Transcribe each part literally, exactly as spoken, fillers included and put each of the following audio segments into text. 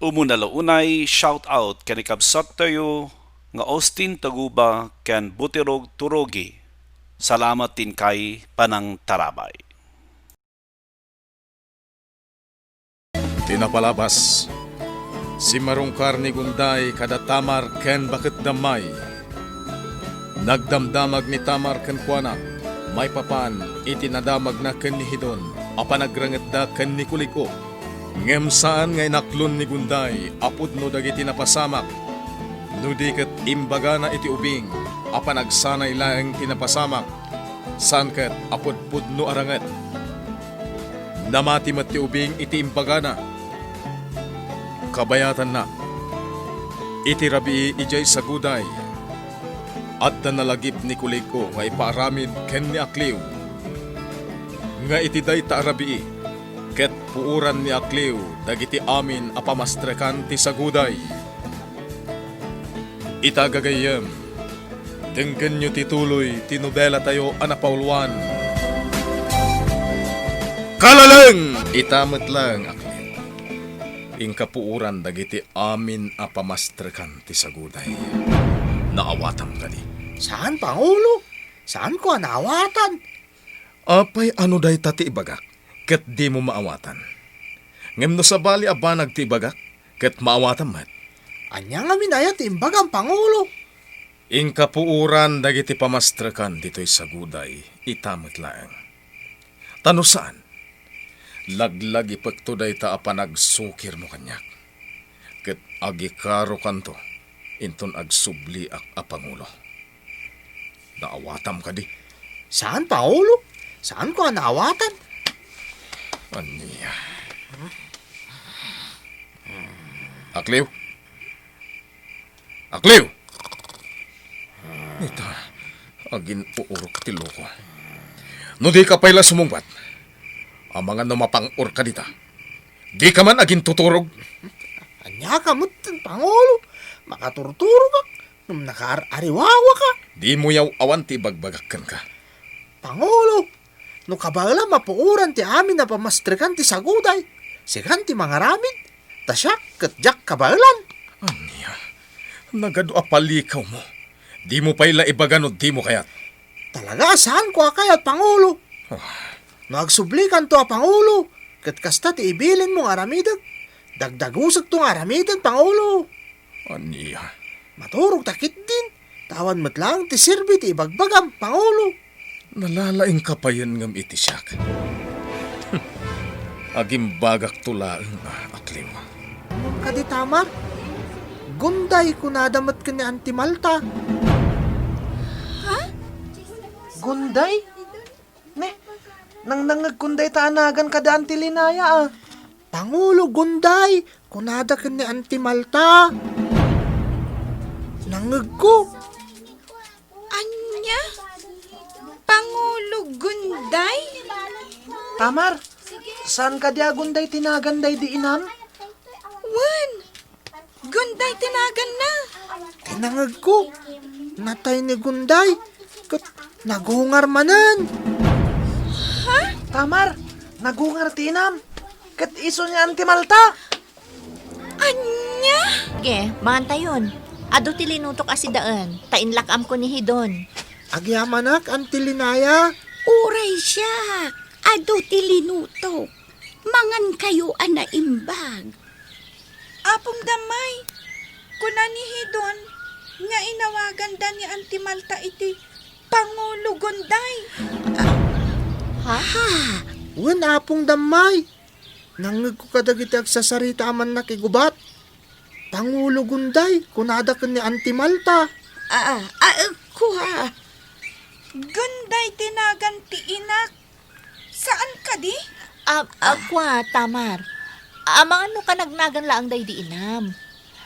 Umuna la unay, shout out ken ikabsattayo nga Austin Taguba ken Butirog Turogi. Salamat ti inkay panangtarabay. Ti napalabas, simmarungkar ni Gunday kada Tamar ken baket da May. Nagdamdamag ni Tamar kenkuana, maipapan iti nadamagna ken ni Hidon a panagrangitda ken ni Kulig-o. Ngem saan nga inaklon ni Gunday a pudno dagiti napasamak, no di ket imbagana iti ubing a panagsanay laeng ti napasamak, saan ket a pudpudno a ranget. Namati met ti ubing iti imbagana. Kabayatanna, iti rabii idiay Saguday, adda nalagip ni Kulig-o nga ipaaramid ken ni Akliw, nga iti dayta a rabii, ket puoran ni Akliw dagiti amin a pamastrekan ti Saguday. Ita gagayyem, denggenyo ti tuloy ti nobelatayo a napauluan, Kalaleng! Ita met laeng, Akliw, inka puoran dagiti amin a pamastrekan ti Saguday. Naawatam kadi? Saan, Pangulo. Saanko a naawatan. Apay a no dayta ti ibagak, ket dimo maawatan? Ngem no sabali a banag ti ibagak, ket maawatam met. Ania ngamin aya ti imbagam, Pangulo? Inka puoran dagiti pamastrekan ditoy Saguday, ita met laeng. Ta no saan, laglagipekto dayta a panagsukirmo kaniak, ket agikarokanto inton agsubliak a pangulo. Naawatam kadi? Saan, Pangulo. Saanko a naawatan. Ania? Akliw? Akliw! Ita, agin-uurok ti loko. No dika pay la sumungbat, amangan no mapang-orka dita. Dika man agintuturog. Ania ka met, Pangulo? Makaturturogak ngem nakaar-ariwawaka. Dimo yaw-awan ti ibagbagak kenka. Pangulo, no kabaelam a puoran ti amin a pamastrekan ti Saguday, sikan ti mangaramid, ta siak ket diak kabaelan. Ania? Nagadu a palikawmo. Dimo pay la ibaga no dimo kayat. Talaga a saanko a kayat, Pangulo. Ah. No agsublikanto a pangulo, ket kasta ti ibilinmo nga aramidek, dagdagusekto nga aramiden, Pangulo. Ania? Maturog ta ketdin, ta awan met laeng ti serbi ti ibagbagam, Pangulo. Nalalaingka payen ngem iti siak. Agimbagakto laeng, Akliw. Ngem kadi, Tamar, Gunday kunada met ken ni Auntie Malta. Ha? Gunday? Ne, nangnangngegkon dayta a nagan kada Auntie Linaya, a. Pangulo Gunday, kunada ken ni Auntie Malta. Nangngegko. Ania? Pangulo Gunday? Tamar, saan kadi a Gunday ti nagan daydi inam? Wen. Gunday ti naganna. Ti nangngegko, natay ni Gunday, ket nagungar manen. Ha? Tamar, nagungar ti inam, ket isu ni Auntie Malta. Ania? Ge, mangantayon. Adu ti linutok a sidaen, ta inlak-amko ni Hidon. Agyamanak, Auntie Linaya. Uray siak, adu ti linutok. Mangankayo a naimbag. Apong Damay, kuna ni Hidon nga inawaganda ni Auntie Malta iti Pangulo Gunday. Ha? Ha? Wen, Apong Damay. Nangngegko kadagiti agsasarita a mannak igubat. Pangulo Gunday, kunada ken ni Auntie Malta. Ah, ah, kua. Gunday ti nagan ti inak. Saan kadi? Ah, ah, kua, Tamar. Amangan no kanagnagan laeng daydi inam.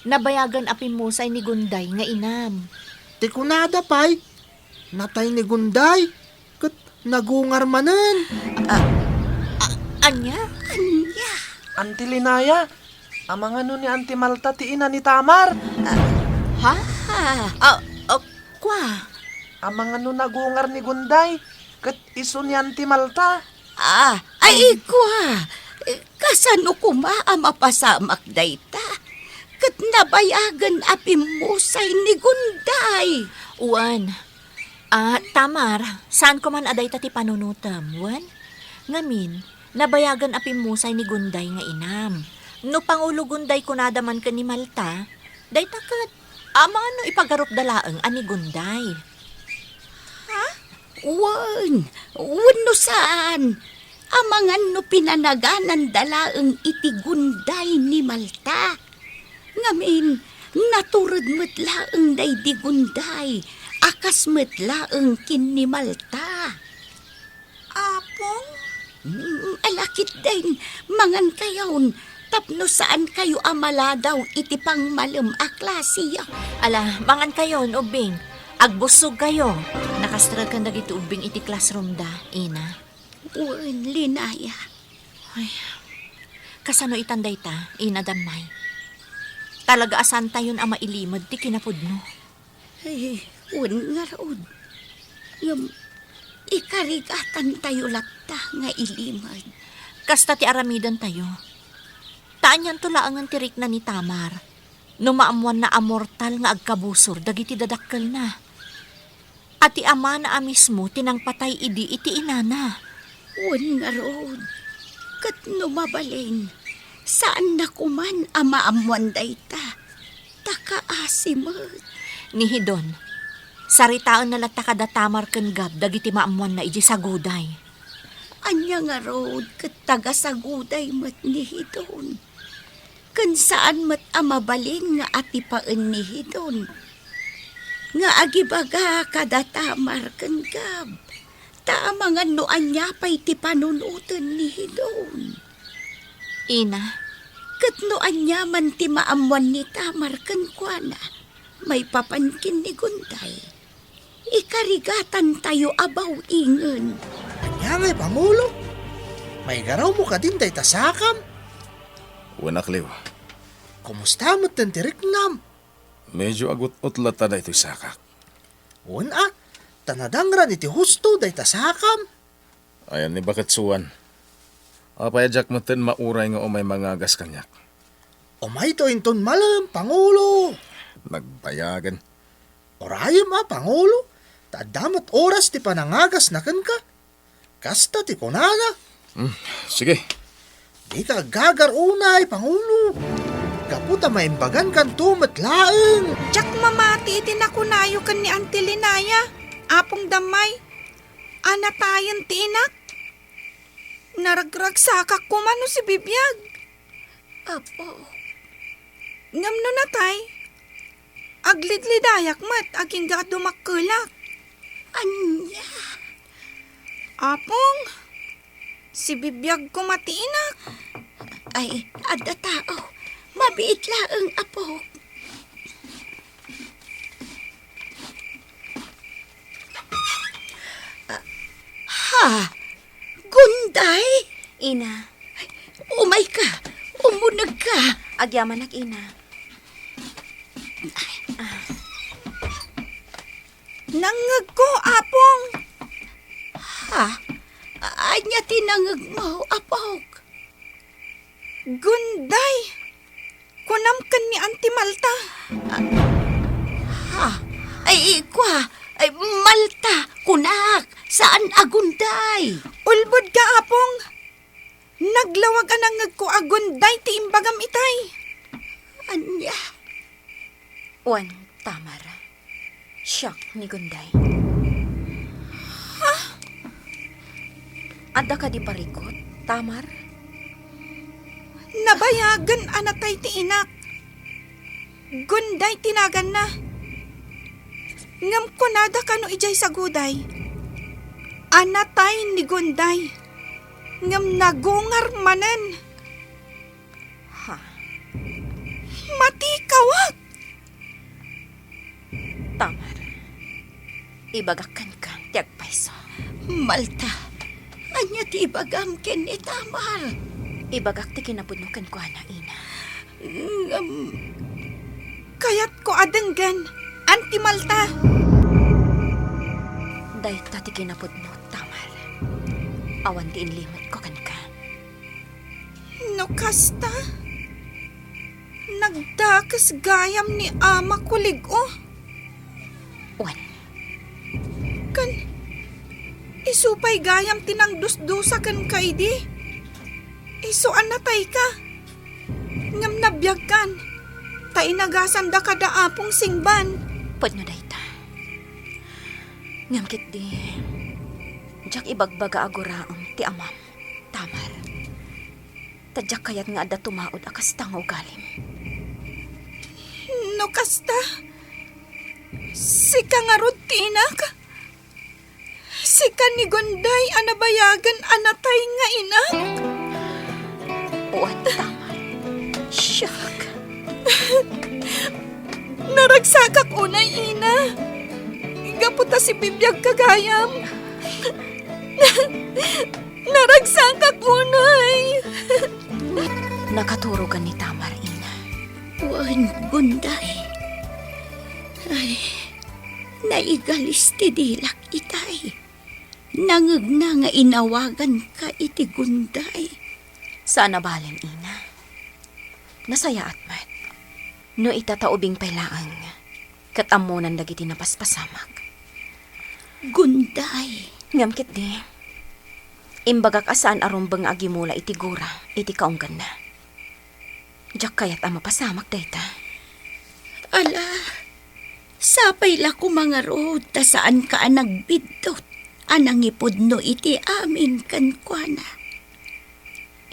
Nabayagan a pimmusay ni Gunday nga inam. Ti kunada pay, natay ni Gunday, ket nagungar manen. Ah, ah, ania? Ania? Auntie Linaya, amangano ni Auntie Malta ti ina ni Tamar? Ah, ha? Ah, ah, kua? Amangano nagungar ni Gunday, ket isu ni Auntie Malta? Ah, ay, kua. Kasano koma a mapasamak dayta? ket nabayagen a pimmusay ni Gunday. Wen. Ah, Tamar, saanko man a dayta ti panunotem, wen? Ngamin, nabayagen a pimmusay ni Gunday nga inam. No Pangulo Gunday kunada man ken ni Malta, dayta ket, amangan no ipagarupda laeng a ni Gunday. Ha? Wen, wenno saan. Amangan no pinanagananda laeng iti Gunday ni Malta. Ngamin, natured met laeng daydi Gunday, a kas met laeng ken ni Malta. Apong? Mm, ala ketdin, mangankayon, tapno saankayo a maladaw iti pangmalem a klasiyo. Ala, mangankayon, ubbing. Agbussogkayo. Nakastreken dagiti ubbing iti classroomda, Ina. Wen, Linaya. Ay, kasano itan dayta, Ina Dammay? Talaga a saantayon a mailimed ti kinapudno. Ay, wen ngarud. Ngem, ikarigatantayo latta nga ilimed. Kasta ti aramidentayo. Ta anianto laengen ti rikna ni Tamar, no maammoanna a mortal nga agkabusor dagiti dadakkelna. A ti amana a mismo ti nangpatay idi iti inana. Wen ngarud, ket no mabalin, saanna koman a maammoan dayta, ta kaasi met. Ni Hidon, saritaenna latta kada Tamar ken Gab dagiti maammoanna idiay saguday. Ania ngarud ket taga-saguday met ni Hidon. Ken saan met a mabalin nga atipaen ni Hidon nga agibaga kada Tamar ken Gab, ta amangan no ania pay ti panunoten ni Hidon. Ina. Ket no ania man ti maammoan ni Tamar kenkuana, maipapan ken ni Gunday, ikarigatantayo a baw-ingen. Ania ngay, Pangulo? Maigarawmo kadin dayta sakam? Wen, Akliw. Kumusta metten ti riknam? Medyo agut-ot latta daytoy sakak. Wen a, ta nadangran iti husto dayta sakam. Ayan ni baket suan. Apay a diak metten mauray nga umay mangagas kaniak? Umayto inton malem, Pangulo. Nagbayagen. Urayem a, Pangulo, ta adda met oras ti panangagasna kenka. Kasta ti kunana. Hmm, sige. Dika aggagar unay, Pangulo. Gapu ta maimbagankanto met laeng. Diak mamati iti nakunayo ken ni Auntie Linaya, Apong Dammay. A natayen ti inak. Naragragsakak koma no sibibiag. Apo. Ngem no natay, aglidlidayak met agingga a dumakkelak. Ania? Apong, sibibiag koma ti inak. Ay, adda tao. Mabiit laeng, Apo. Ha? Gunday? Ina. Umayka, umunegka. Agyamanak, Ina. Nangngegko, Apong. Ha? Ania ti nangngegmo, Apok? Gunday! Kunam ken ni Auntie Malta. Ah, ha? Ay, kua, ay, Malta, kunak, saan a Gunday? Ulbodka, Apong. Naglawag a nangngegko a Gunday ti imbagam itay. Ania? Wen, Tamar. Siak ni Gunday. Ha? Adda kadi parikut, Tamar? Nabayagen a natay ti inak. Gunday ti naganna. Ngem kunada kano idiay saguday a natay ni Gunday, ngem nagungar manen. Ha? Matikawak! Tamar, ibagak kenka ti agpayso. Malta, ania ti ibagam ken ni Tamar? Ibagak ti kinapudno kenkuana, Ina. Ngem, kayatko a denggen, Auntie Malta. Dayta ti kinapudno, Tamar. Awan ti inlimetko kenka. No kasta, Nagdakes gayam ni Ama Kulig-o. Wen. Ken, isu pay gayam ti nangdusdusa kenka idi. Isu a natayka. Ngem nabiagkan, ta inagasanda kada Apong Singban. Pudno dayta. Ngem ketdi, diak ibagbaga a guraem ti amam, Tamar. Ta diak kayat nga adda tumaud a kasta nga ugalim. No kasta, sika ngarud ti inak? Sika ni Gunday a nabayagen a natay nga inak? Wen, Tamar. Siak. Naragsakak unay, ina. Gapu ta sibibiagka gayam. Naragsakak unay. Nakaturogan ni Tamar, ina. Wen, Gunday. Ay, naigalis ti dilak itay. Nangegna nga inawaganka iti Gunday. Saan a balen, ina. Nasayaat met. No ita ta ubing pay laeng, ket ammonan dagiti napaspasamak. Gunday. Ngem ketdi, imbagak a saan a rumbeng nga agimula iti gura iti kaungganna. Diak kayat a mapasamak dayta. Ala, sapay la koma ngarud ta saanka a nagbiddut a nangipudno iti amin kenkuana.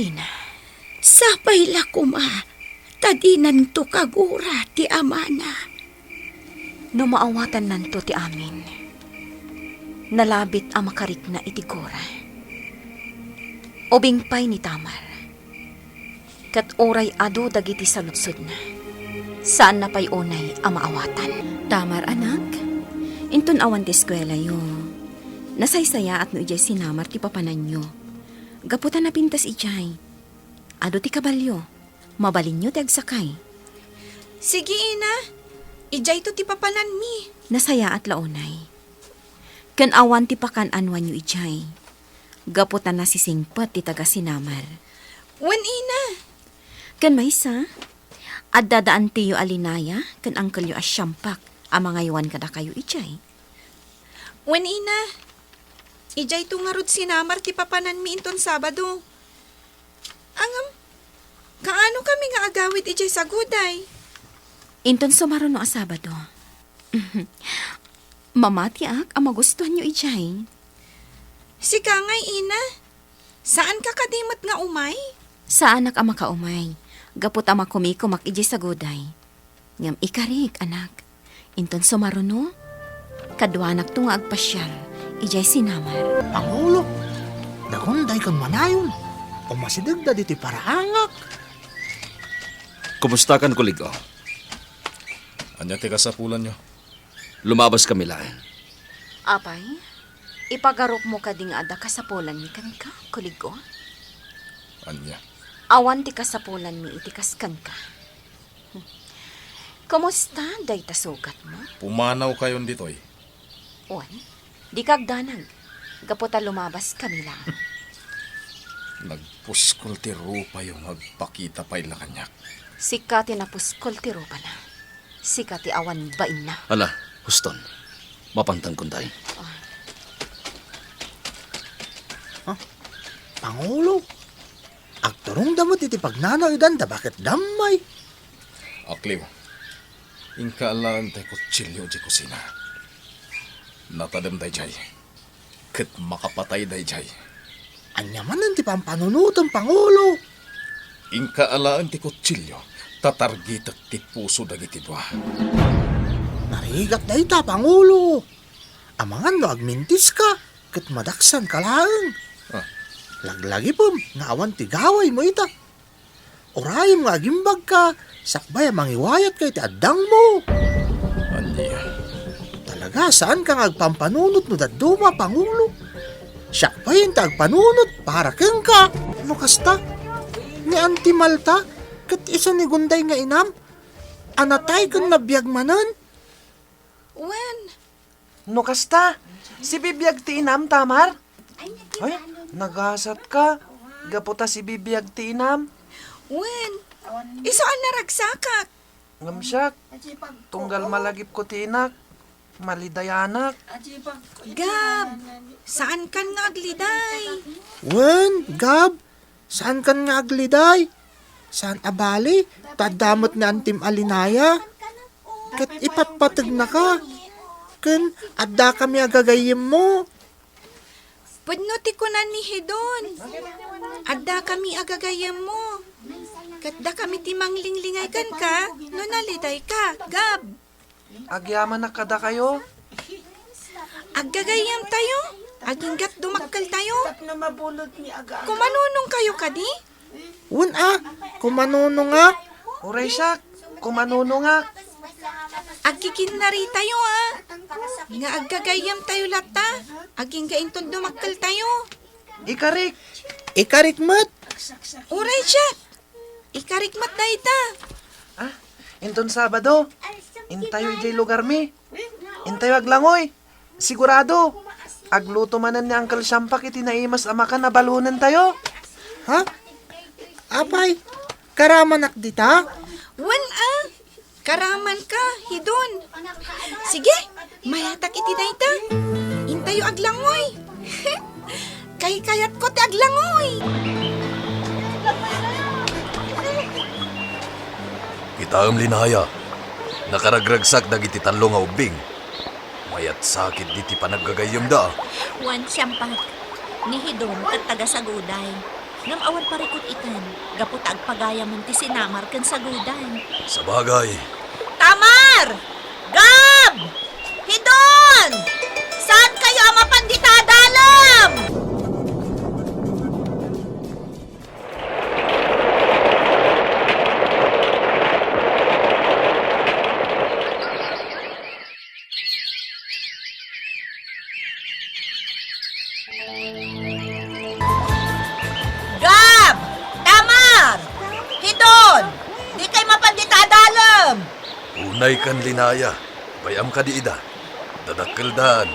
Ina. Sapay la koma ta dinanto kagura ti amana. No maawatannanto ti amin, nalabit a makarikna iti gura. Ubing pay ni Tamar. Ket uray adu dagiti saludsodna, saanna pay unay a maawatan. Tamar, anak, inton awan ti eskuelayo, nasaysayaat no idiay sinamar ti papananyo. Gapu ta napintas idiay. Adu ti kabalio, mabalinyo ti agsakay. Sige, ina. Idiayto ti papananmi. Nasayaat la unay. Ken awan ti pakan-anoanyo idiay. Gapu ta nasisingpet ti taga-sinamar. Wen, ina. Ken maysa, adda da antiyo a Linaya ken angkelyo a Siampak a mangaywan kadakayo idiay. Wen, ina. Idiayto ngarud sinamar ti papananmi inton Sabado. Ngem, kaano kami nga agawid idiay saguday? Inton sumaruno a Sabado. Mamatiak a magustuanyo idiay. Sika ngay, ina? Saanka kadi met nga umay? Saanak a makaumay, gapu ta makumikomak idiay saguday. Ngem ikarik, anak, inton sumaruno, kaduanakto nga agpasiar idiay sinamar. Pangulo, da Gunday ken Manayon, umasidegda ditoy paraangak. Kumustakan, Kulig-o? Ania ti kasapulanyo? Lumabaskami laeng. Apay, ipagarupmo kadi nga adda kasapulanmi kenka, Kulig-o? Ania? Awan ti kasapulanmi iti kas kenka. Kumusta dayta sugatmo? Pumanawkayon ditoy. Wen, dika agdanag, gapu ta lumabaskami laeng. Nagpuskol ti rupayo nga agpakita pay la kaniak. Sika ti napuskol ti rupana. Sika ti awan bainna. Ala, huston. Mapantan, Gunday. Ah. Ah, Pangulo, agturongda met iti pagnanaedan ta baket dammay. Akliw, inka alaen ti kutsilio idiay kusina. Natadem daydiay, ket makapatay daydiay. Ania manen ti pampanunotem, Pangulo? Inka alaen ti kutsilio, ta targitek ti puso dagiti dua. Narigat dayta, Pangulo. Amangan no agmintiska, ket madaksanka laeng. Ah. Laglagipem nga awan ti gawaymo ita. Urayem nga agimbagka, sakbay a mangiwayatka iti addangmo. Ania? Talaga, saanka nga agpampanunot no dadduma, Pangulo. Siak pay ti agpanunot para kenka. No kasta, ni Auntie Malta, ket isu ni Gunday nga inam, a natay ken nabiag manen. Wen. No kasta, sibibiag ti inam, Tamar? Ay, nagasatka. Gapu ta sibibiag ti inam. Wen, Isu a naragsakak. Ngem siak, tunggal malagipko ti inak, malidayanak. Gab, saankan nga agliday. Wen, Gab, saankan nga agliday. Saan a bali, ta adda met ni Antim a Linaya. Ket ipatpategnaka. Ken addakami a gagayyemmo. Pudno ti kunan ni Hidon. Addakami a gagayyemmo. Ket dakami ti manglinglingay kenka no nalidayka, Gab. Agyamanak kadakayo. Aggagayyemtayo, agingga't dumakkeltayo. Tapno mabulod ni aga-aga. Kumanunongkayo kadi? Wen a, kumanunongak. Uray siak, kumanunongak. Agkikinnaritayo a, nga aggagayyemtayo latta, agingga inton dumakkeltayo. Ikarik. Ikarik met. Uray siak. Ikarik met dayta. Ah, inton Sabado, intayo idiay lugarmi. Intayo aglangoy. Sigurado, agluto manen ni Uncle Siampak iti naimas a makan a balonentayo. Ha? Apay, karamanak dita? Wen a, karamanka, Hidon. Sige, mayatak iti dayta. Intayo aglangoy. Kaykayatko ti aglangoy. Kitaem, Linaya, nakaragragsak dagiti tallo nga ubbing. Mayat sakit diti panaggagayyemda. Wen, Siampak, ni Hidon ket taga-Saguday. Ngem awan parikut itan, gapu ta agpagayamen ti sinamar ken sagudan. Sabagay. Tamar! Gab! Hidon! Saankayo a mapan dita a dalem? Gab! Tamar! Hidon! Dikay mapan dita a dalem! Unaykan, Linaya. Bay-am kadi ida? Dadakkeldan.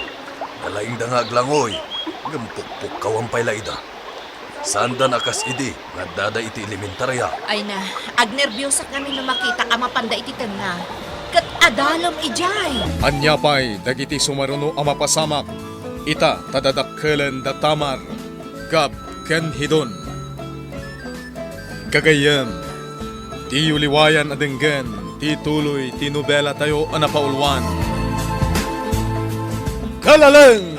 Nalaingda nga aglangoy. Ngem pukpukkawan pay la ida. Saandan a kas idi nga addada iti elementaria. Ay na, agnerbiosak ngamin no makitak a mapanda iti tengnga. Ket adalem idiay. Ania pay dagiti sumaruno a mapasamak? Ita ta dadakkelen da Tamar, Gab, ken Hidon. Gagayyem, diyo liwayan a denggen ti tuloy ti nobelatayo a napauluan. Kalaleng!